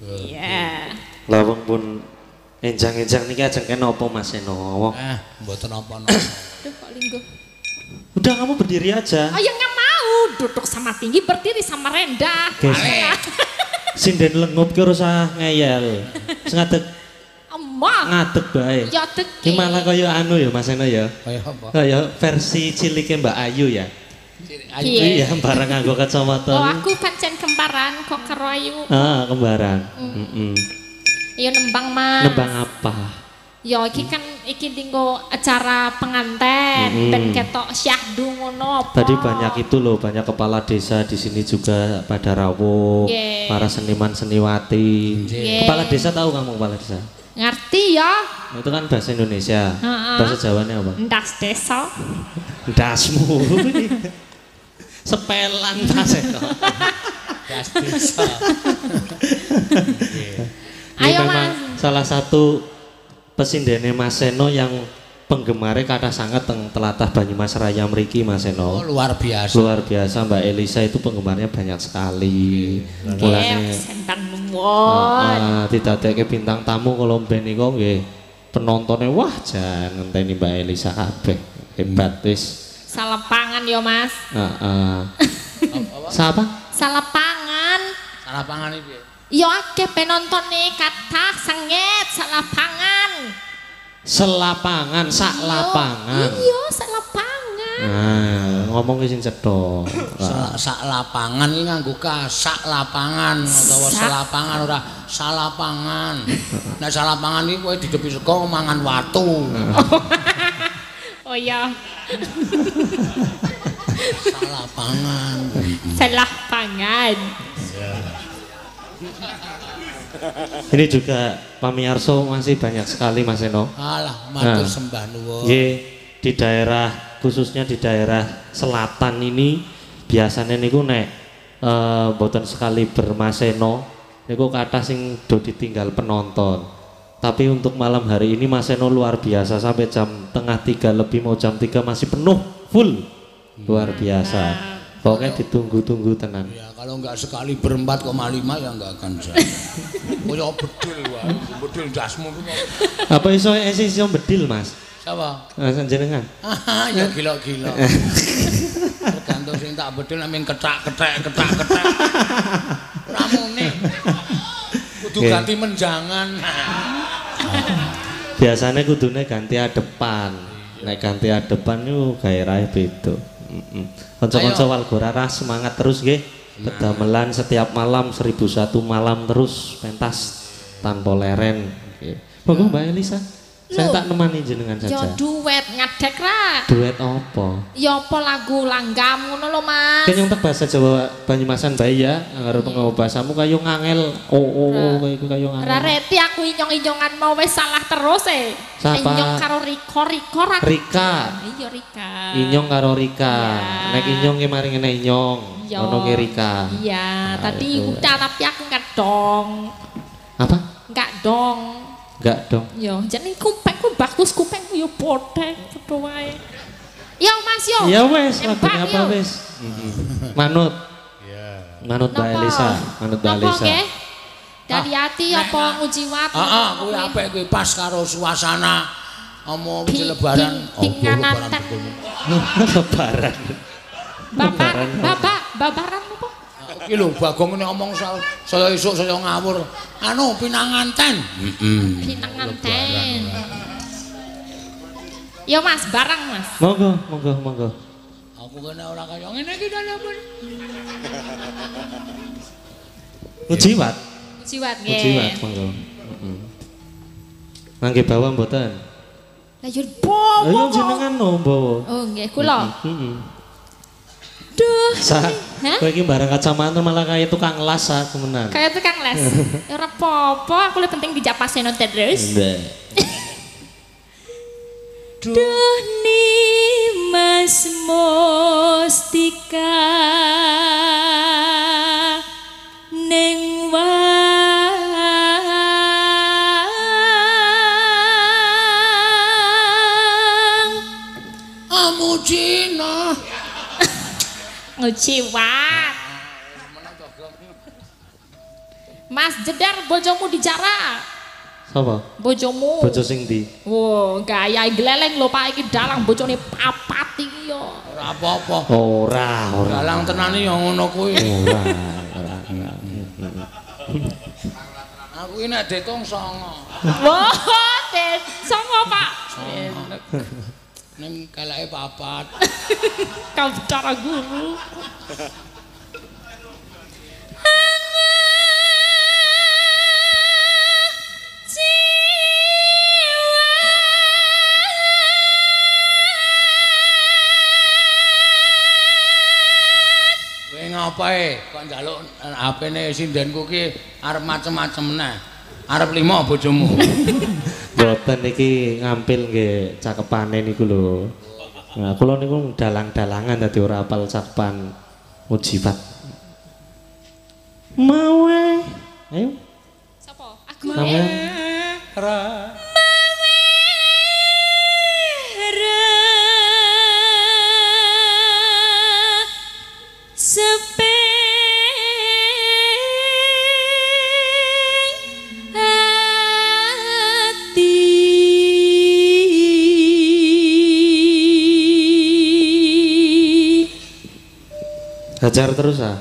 Iya. Lah wong pun enjang-enjang niki ajeng kenapa Mas Seno? Ah, mboten napa-napa. Duh kok lingguh. Udah kamu berdiri aja. Oh ya nggak mau, duduk sama tinggi, berdiri sama rendah. Sinden lengup ki ora usah ngeyel. Sing ngadeg. Emah. Ngadeg bae. Ya deg. Ki malah kaya anu ya Mas Seno ya. Kaya apa? Kaya versi cilike Mbak Ayu ya. Ayu. Iya, bareng nganggo kacamata. Oh, aku pancen kembaran kok karo Ayu. Ah, kembaran. Heeh. Iya nembang Mas. Nembang apa? Ya iki kan iki dinggo acara penganten ben ketok syahdu ngono apa. Tadi banyak itu loh, banyak kepala desa di sini juga pada rawuh, para seniman seniwati. Kepala desa tahu kamu kepala desa? Ngerti ya. Nah, itu kan bahasa Indonesia. Bahasa Jawanya apa? Ndas desa. Ndasmu. Sepelan Mas Eko. Ndas desa. Ini ayo, memang Mas. Salah satu pesindene Mas Seno yang penggemarnya kathah sangat teng telatah Banyumas Raya mriki Mas Seno. Oh, luar biasa. Luar biasa Mbak Elisa itu penggemarnya banyak sekali. Mulane didadekke bintang tamu kalau mben niku nggih penontonnya wah jan ngenteni Mbak Elisa kabeh. Hebat wis. Salapangan yo Mas. Heeh. Sapa? Salapangan. Salapangan iki piye? Ya akeh penontone kathah sengit salapangan. Selapangan, sak lapangan. Iya, sak lapangan. Nah, ngomong sing cetha. Sak lapangan iki nganggo ka sak lapangan utawa selapangan ora salapangan. Nek salapangan iki kowe didepi sego mangan watu. Oh iya. Salapangan. Selapangan. Ini juga pamiarsa masih banyak sekali Mas Seno. Alah, matur sembah nuwun. Nggih, di daerah khususnya di daerah selatan ini biasanya niku nek mboten sekali berMas Seno niku kathah sing do ditinggal penonton. Tapi untuk malam hari ini Mas Seno luar biasa sampai jam 2:30 lebih mau jam 3 masih penuh full. Luar biasa. Pokoknya ditunggu-tunggu tenan. Ya, kalau enggak sekali berempat 4,5 ya enggak akan jadi. Kaya bedil wae, bedil ndasmu ku. Apa iso iso bedil, Mas? Siapa? Jenengan. Ah, ya gila-gila. Tergantung Entuk sing tak bedhil nek ming kethak-kethek kethak-kethek. Ora muni. Kudu ganti menjangan. Biasane kudune ganti adepan. Nek ganti adepan niku gairahe beda. Heeh. Kanca-kanca Walgora semangat terus nggih. Pedamelan setiap malam 1001 malam terus pentas tanpa leren. Nggih. Monggo Mbak Elisa. Saya tak nemani jenengan saja. Ya duet ngadek ra. Duet apa? Ya apa lagu langgam ngono lho Mas. Kan tak bahasa Jawa Banyumasan bae ya, karo pengawa bahasamu kaya ngangel. Oh kaya iku kaya ngangel. Ora reti aku inyong-inyongan mau wis salah terus e. Inyong karo Rika, Rika ra. Rika. Iya Rika. Inyong karo Rika. Nek inyong ki mari ngene inyong, ngono ki Rika. Iya, tadi udah tapi aku enggak dong. Apa? Enggak dong. Enggak dong. Yo, jeneng kupengku bagus kupengku yo podhek padha wae. Yo Mas yo. Ya wis, lagune apa wis? Manut. Iya. Manut Mbak Elisa, manut Mbak Elisa. Dari hati apa ngujiwat? Heeh, kuwi apik kuwi pas karo suasana omo lebaran. Lebaran. Lebaran. Babaran, babaran apa? Iki lho Bagong ngene omong saya esuk saya ngawur. Anu pinanganten. Heeh. Pinanganten. Yo Mas, barang Mas. Monggo, monggo, monggo. Aku kene ora kaya ngene iki dalem. Ngujiwat. Ngujiwat nggih. Ngujiwat monggo. Heeh. Mangke bawa mboten? Lah yo bawa. Lah yo jenengan no bawa. Oh nggih kula. Heeh. Duh. Kowe iki barang kacamata malah kaya tukang las aku menan. Kaya tukang las. Ya ora apa-apa, aku lebih penting dijapaseno terus. Duh Nimas Mustika ning wang Amujina nguciwat. Mas Jedar bojomu dijarak. Sapa? Bojomu. Bojo sing ndi? Wo, gaya gleleng lho Pak iki dalang bojone papat iki yo. Ora apa-apa. Ora, ora. Dalang tenane yo ngono kuwi. Ora, ora. Aku iki nek ditung 9. Wah, 9 Pak. Ning keleke papat. Kau bicara guru. Kowe ngapae kok njaluk HP-ne sindenku ki arep macem-macem neh. Arep 5 bojomu. Mboten iki ngampil nggih cakepane niku lho. Nah, kula niku dalang-dalangan dadi ora apal cakepan mujibat. Mawe. Ayo. Sapa? Aku. Mawe. Ra. Mawe. Ra. Seping ati. Hajar terus ah.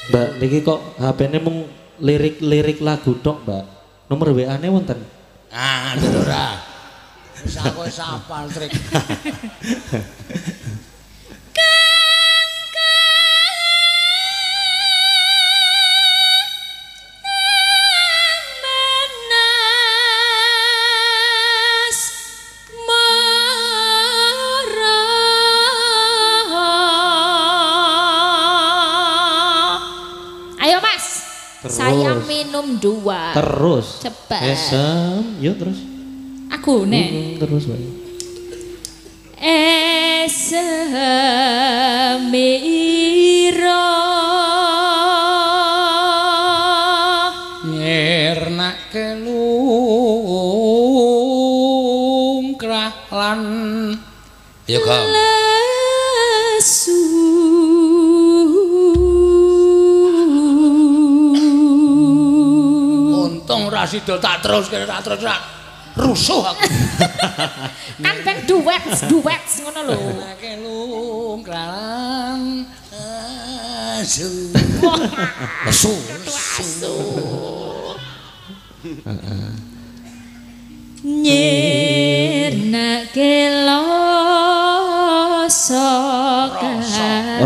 Mbak, niki kok HP-ne mung lirik-lirik lagu tok, Mbak. Nomor WA-ne wonten? Ah, ngandel ora. Wis aku wis hafal trik. Ayo Mas. Terus. Saya minum 2. Terus. Cepat. Esem, yuk terus. Aku nek. Terus wae. Esem ira nyirnake luwih. Ayo, Gong. Lesu. Untung ora sida tak terus kene tak terus rak rusuh aku. Kan ben duet, duet ngono lho. Kelungkralan asu. Lesu, lesu. Nyirnake rasa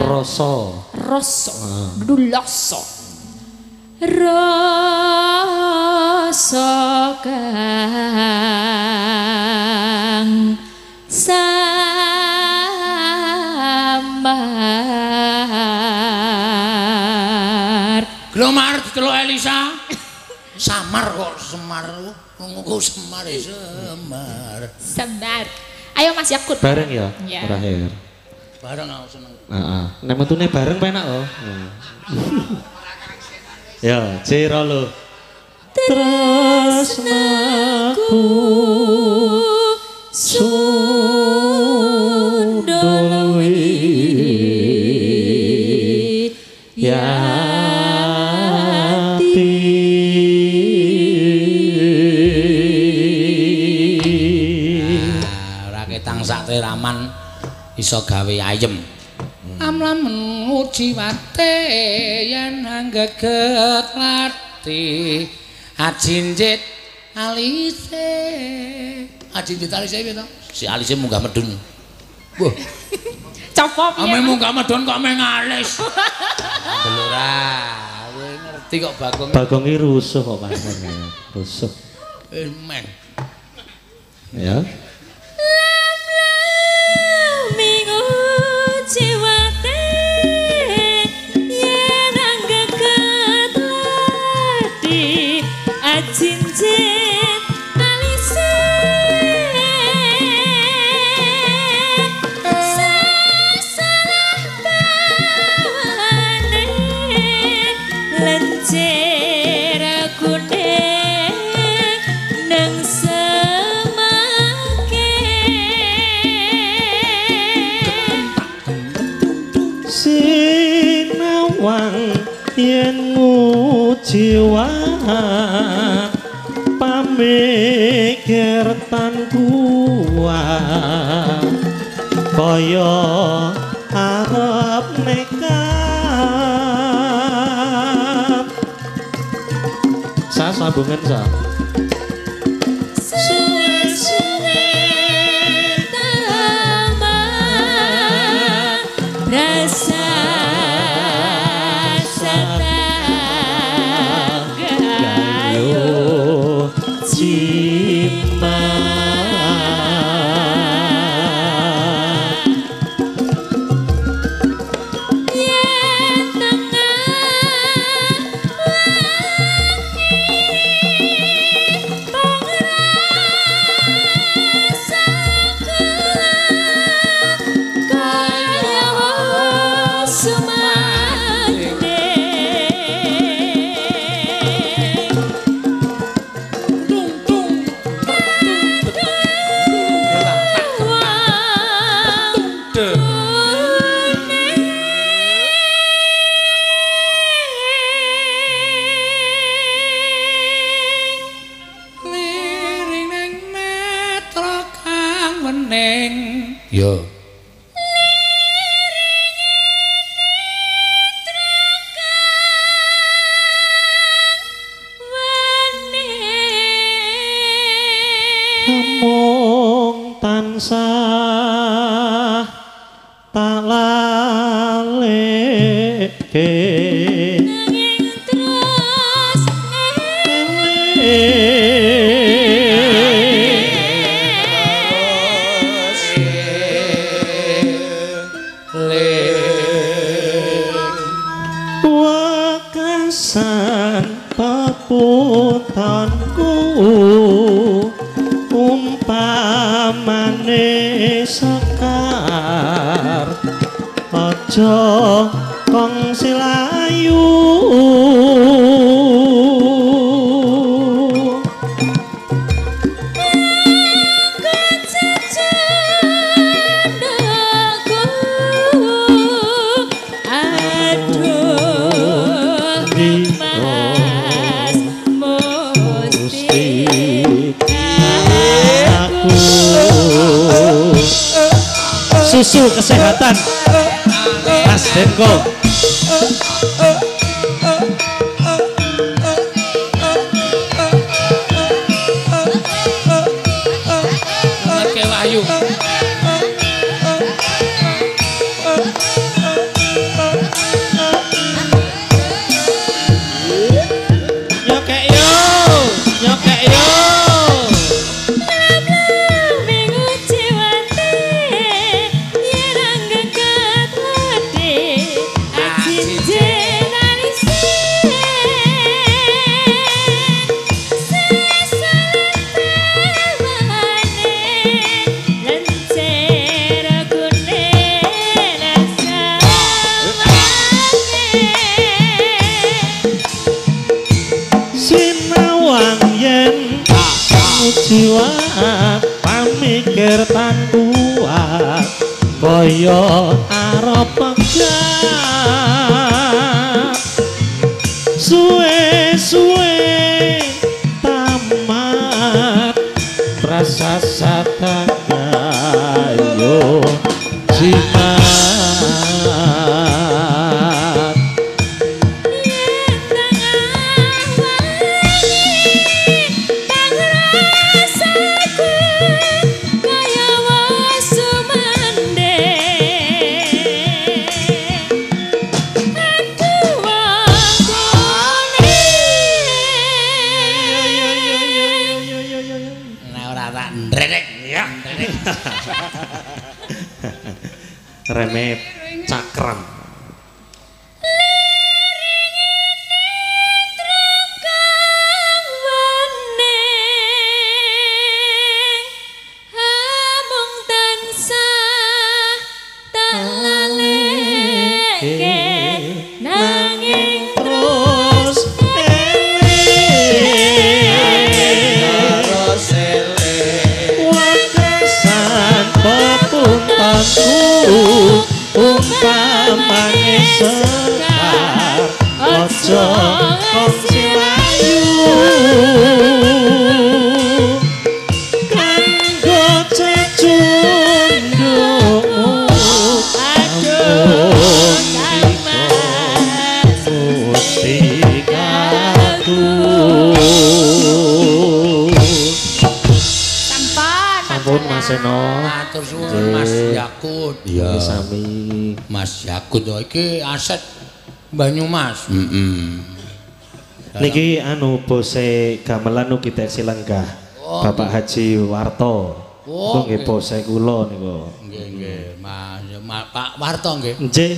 rasa rasa duloso rasa kang samar. Glomar diceluk Elisa. Samar kok Semar. Ngoko Semar Semar. Semar. Ayo Mas Yakut. Bareng ya, ya. Terakhir. Bareng aku seneng. Heeh. Nek metune bareng penak to. Ya, cira lho. Tresnaku sundul yati. Ora ketang sak raman iso gawe ayem. Amlamen ujiwate yen anggeget lati ajinjit alise. Ajinjit alise piye to? Si alise munggah medun. Wah. Copo piye? Ame munggah medun kok meng alis. Belora. Kowe ngerti kok Bagong. Bagong iki rusuh kok Mas. Rusuh. Men. Ya. Cincin alise sasalah bawane lencir kuning nang semake sinawang yen ngujiwat pamikir tan kuat kaya arep nekat. Sa sambungan sa suwe-suwe taman rasa Yo. Amung tansah tak laleke nanging terus wekasan peputanku umpamane sekar aja kong silayu. Aku susu kesehatan Mas Denko. Wahyu. Nyokek yo, nyokek yo. Jiwa pamikir tan kuat kaya arep pegat suwe-suwe tamat rasa satagayo jimat. Reme cakram. Amung tansah tak laleke nanging terus eling wekasan pepuntanku umpamane sekar aja kongsi layu kanggo cecundukmu aduh kang mustikaku. Sampun Mas Seno. Matur suwun Mas Yakut. Iya sami. Mas Yakut iki aset Banyumas. Heeh. Niki anu bose gamelan ugi teksi lenggah. Oh, Bapak Haji Warto. Oh, nggih bose kula niku. Nggih nggih Mas Pak Warto nggih. Nggih.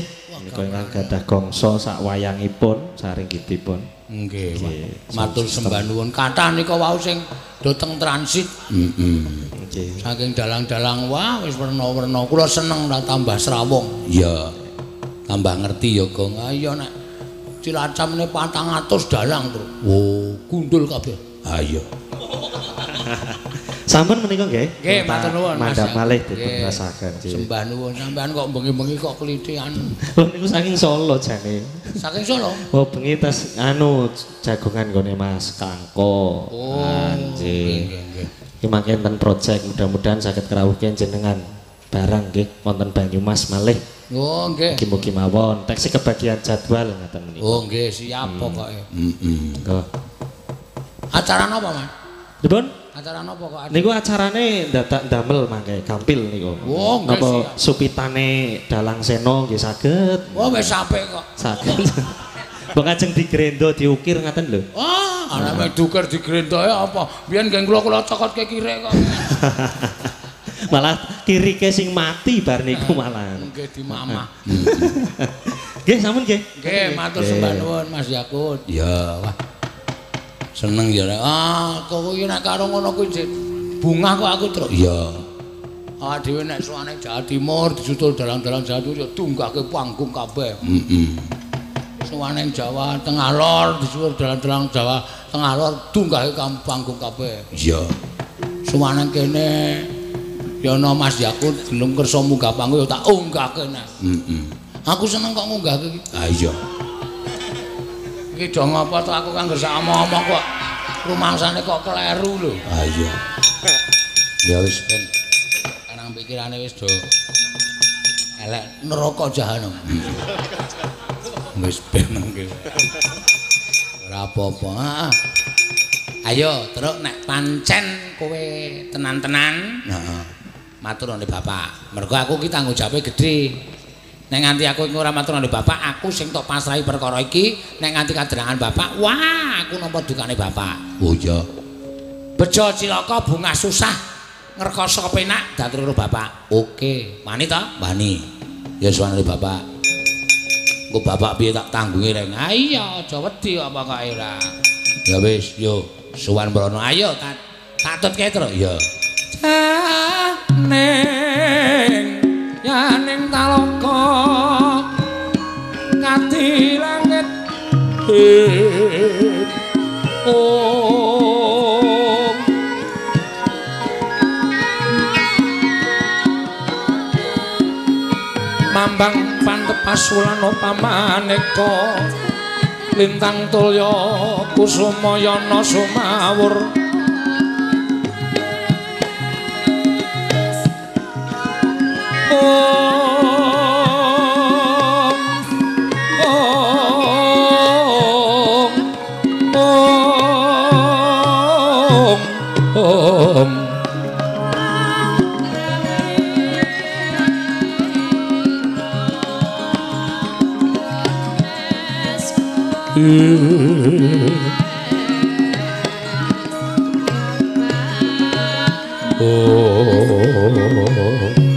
Niku ingkang gadah gongso sak wayangipun saringgitipun. Nggih, matur sembah nuwun. Kathah nika wau sing dhateng transit. Heeh. Nggih. Saking dalang-dalang wah wis werna-werna. Kula seneng ta tambah srawung. Iya. Tambah ngerti ya, Gong. Ah iya nek Cilacap ne 400 dalang, Tru. Wo, gundul kabeh. Ah iya. Sampun menika nggih. Nggih, matur nuwun Mas. Mandhap malih dipun rasaken. Sembah nuwun sampean kok bengi-bengi kok klithian. Lho niku saking Solo jane. Saking Solo? Oh, bengi tes anu jagongan nggone Mas Kangko. Oh, nggih nggih. Iki mangke enten project mudah-mudahan saged krawuhke jenengan barang nggih wonten Banyumas malih. Oh, nggih. Mugi-mugi mawon teksi kebagian jadwal ngaten menika. Oh, nggih, siap pokoke. Heeh. Nggih. Acara napa, Mas? Pripun? Acara napa kok? Niku acarane dadak ndamel mangke gampil niku. Oh, nggih. Napa supitane Dalang Seno nggih saged. Oh, wis apik kok. Saged. Mbok ajeng digrendo diukir ngaten lho. Wah, ana mek diukir digrendo apa? Biyen nggih kula cokotke kirek kok. Malah kirike sing mati bar niku malah. Nggih dimamah. Nggih sampun nggih. Nggih, matur sembah nuwun Mas Yakut. Ya, wah. Seneng ya nek. Ah, kowe iki nek karo ngono kuwi bungah kok aku, Truk. Iya. Awak dhewe nek suwane Jawa Timur disutul dalang-dalang Jawa Timur ya tunggahke panggung kabeh. Heeh. Suwane Jawa Tengah Lor disutul dalang-dalang Jawa Tengah Lor tunggahke panggung kabeh. Iya. Suwane kene ya ana Mas Yakut gelem kersa munggah panggung ya tak unggahke nek. Heeh. Aku seneng kok ngunggahke iki. Ah iya. Iki do ngapa to aku kang sak omong-omong kok. Rumangsane kok kleru lho. Ah iya. Ya wis ben. Karang pikirane wis do elek neraka jahanam. Wis ben mengke. Ora apa-apa. Heeh. Ayo, Truk, nek pancen kowe tenan-tenan, heeh. Matur nang bapak. Mergo aku ki tanggung jawabe gedhe. Nek nganti aku ora matur nang bapak, aku sing tok pasrahi perkara iki, nek nganti kaderangan bapak, wah, aku nampa dukane bapak. Oh iya. Bejo cilaka bungah susah ngrekoso penak diatur karo bapak. Oke, wani ta? Wani. Ya suwanane bapak. Engko bapak piye tak tanggungi reng. Ha iya, aja wedi kok pokoke ora. Ya wis, yo sowan mrono. Ayo tak tutke, Truk. Iya. Ning yaning taloka kati langit om mambang pantep pasulan pamaneka lintang tulya kusumayana sumawur om om om om. Oh.